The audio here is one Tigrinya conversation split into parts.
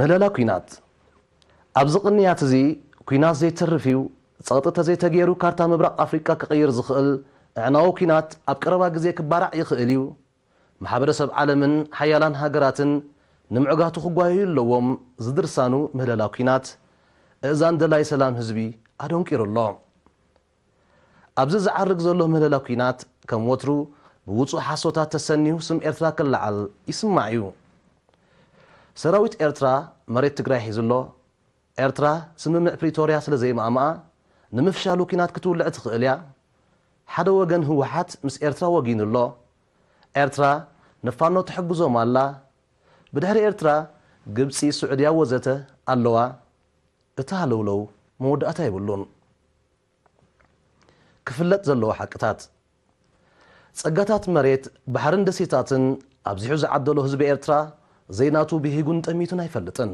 ምህለላ ኲናት። ኣብዚ ቅንያት እዚ፣ ኲናት ዘይተርፍ እዩ። ጸቕጢ ተዘይተገይሩ፣ ካርታ ምብራቕ ኣፍሪቃ ክቕይር ዝኽእል ኣዕናዊ ኲናት ኣብ ቀረባ ግዜ ክባራዕ ይኽእል እዩ። ማሕበረሰብ ዓለምን ሓያላን ሃገራትን ንምዕጋቱ ክጓየዩ ኣለዎም። ዝድርሳኑ ምህለላ ኲናት፣ እእዛን ደላይ ሰላም ህዝቢ ኣደንቂሩ ኣሎ። ኣብዚ ዝዓርግ ዘሎ ምህለላ ኲናት፣ ከም ወትሩ ብውጹእ ሓሶታት ተሰንዩ ስም ኤርትራ ክለዓል ይስማዕ እዩ። ሰራዊት ኤርትራ መሬት ትግራይ ሒዙ ኣሎ። ኤርትራ ስምምዕ ፕሪቶርያ ስለ ዘይማእማኣ፣ ንምፍሻሉ ኲናት ክትውልዕ ትኽእል እያ። ሓደ ወገን ህወሓት ምስ ኤርትራ ወጊኑ ኣሎ። ኤርትራ ንፋኖ ትሕግዞም ኣላ። ብድሕሪ ኤርትራ ግብጺ፣ ስዑድያ ወዘተ ኣለዋ። እቲ ሃለውለው መወዳእታ የብሉን። ክፍለጥ ዘለዎ ሓቅታት። ጸጋታት መሬት፣ ባሕርን ደሴታትን ኣብዚሑ ዝዓደሎ ህዝቢ ኤርትራ ዘይናቱ ብሂጉን ጠሚቱን ኣይፈልጥን።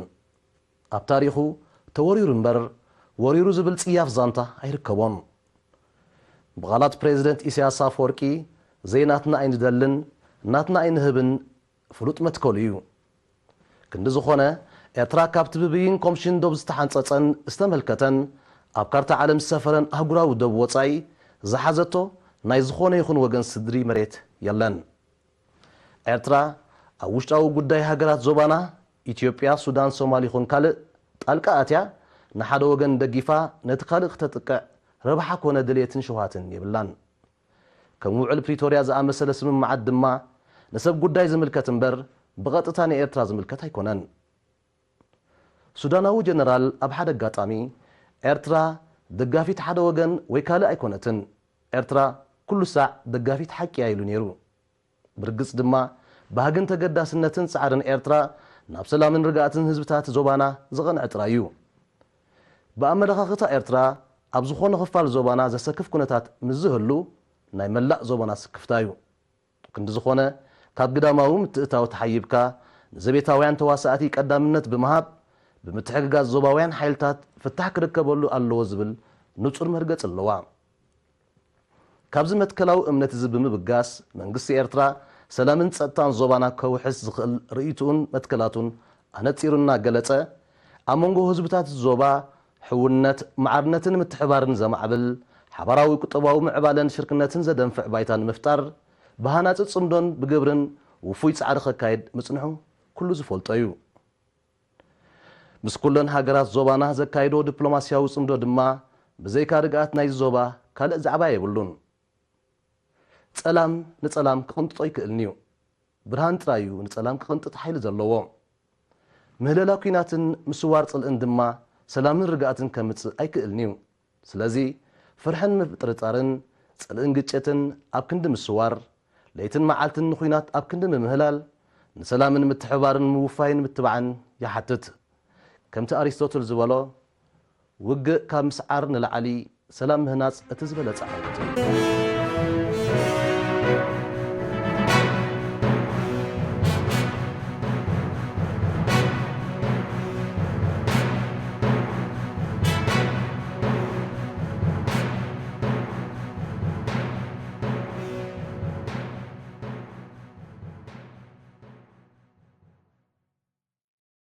ኣብ ታሪኹ ተወሪሩ እምበር ወሪሩ ዝብል ጽያፍ ዛንታ ኣይርከቦን። ብቓላት ፕሬዝደንት ኢሳያስ ኣፈወርቂ ዘይናትና ኣይንደልን፣ ናትና ኣይንህብን ፍሉጥ መትከሉ እዩ። ክንዲ ዝኾነ፣ ኤርትራ ካብቲ ብብይን ኮምሽን ዶብ ዝተሓንጸጸን ዝተመልከተን ኣብ ካርታ ዓለም ዝሰፈረን ኣህጉራዊ ዶብ ወጻኢ ዝሓዘቶ ናይ ዝኾነ ይኹን ወገን ስድሪ መሬት የለን። ኤርትራ ኣብ ውሽጣዊ ጉዳይ ሃገራት ዞባና፣ ኢትዮጵያ፣ ሱዳን፣ ሶማል ይኹን ካልእ፣ ጣልቃ ኣትያ ንሓደ ወገን ደጊፋ ነቲ ካልእ ክተጥቅዕ ረብሓ ኮነ ድልየትን ሽውሃትን የብላን። ከም ውዕል ፕሪቶርያ ዝኣመሰለ ስምምዓት ድማ ንሰብ ጉዳይ ዝምልከት እምበር ብቐጥታ ንኤርትራ ዝምልከት ኣይኮነን። ሱዳናዊ ጀነራል ኣብ ሓደ ኣጋጣሚ፣ ኤርትራ ደጋፊት ሓደ ወገን ወይ ካልእ ኣይኮነትን፣ ኤርትራ ኩሉ ሳዕ ደጋፊት ሓቂ እያ ኢሉ ነይሩ። ብርግጽ ድማ፣ ባህግን ተገዳስነትን ጻዕርን ኤርትራ ናብ ሰላምን ርግኣትን ህዝብታት ዞባና ዘቐንዐ ጥራይ እዩ። ብኣመለኻኽታ ኤርትራ ኣብ ዝኾነ ክፋል ዞባና ዘሰክፍ ኩነታት ምስ ዝህሉ፣ ናይ መላእ ዞባና ስክፍታ እዩ። ክንዲ ዝኾነ፣ ካብ ግዳማዊ ምትእትታው ተሓይብካ፣ ንዘቤታውያን ተዋሳእቲ ቀዳምነት ብምሃብ፣ ብምትሕግጋዝ ዞባውያን ሓይልታት ፍታሕ ክርከበሉ ኣለዎ ዝብል ንጹር መርገጺ ኣለዋ። ካብዚ መትከላዊ እምነት እዚ ብምብጋስ፣ መንግስቲ ኤርትራ ሰላምን ጸጥታን ዞባና ከውሕስ ዝኽእል ርእይቶኡን መትከላቱን ኣነጺሩ እናገለጸ፣ ኣብ መንጎ ህዝብታት ዞባ ሕውነት፣ ማዕርነትን ምትሕባርን ዘማዕብል፣ ሓባራዊ ቁጠባዊ ምዕባለን ሽርክነትን ዘደንፍዕ ባይታ ንምፍጣር፣ ብሃናጺ ጽምዶን ብግብርን ውፉይ ጻዕሪ ከካይድ ምጽንሑ ኩሉ ዝፈልጦ እዩ። ምስ ኩለን ሃገራት ዞባና ዘካይዶ ዲፕሎማስያዊ ጽምዶ ድማ፣ ብዘይካ ርግኣት ናይዚ ዞባ ካልእ ዛዕባ የብሉን። ጸላም ንጸላም ክቕንጥጦ ኣይክእልን እዩ። ብርሃን ጥራይ እዩ ንጸላም ክቕንጥጥ ሓይሊ ዘለዎ። ምህለላ ኲናትን ምስዋር ጽልእን ድማ ሰላምን ርግኣትን ከምጽእ ኣይክእልን እዩ። ስለዚ፣ ፍርሕን ምጥርጣርን፣ ጽልእን ግጭትን ኣብ ክንዲ ምስዋር፣ ለይትን መዓልትን ንኹናት ኣብ ክንዲ ምምህላል፣ ንሰላምን ምትሕብባርን ምውፋይን ምትባዕን ይሓትት። ከምቲ ኣሪስቶትል ዝበሎ፣ ውግእ ካብ ምስዓር ንላዕሊ ሰላም ምህናጽ እቲ ዝበለጸ ዓወት እዩ።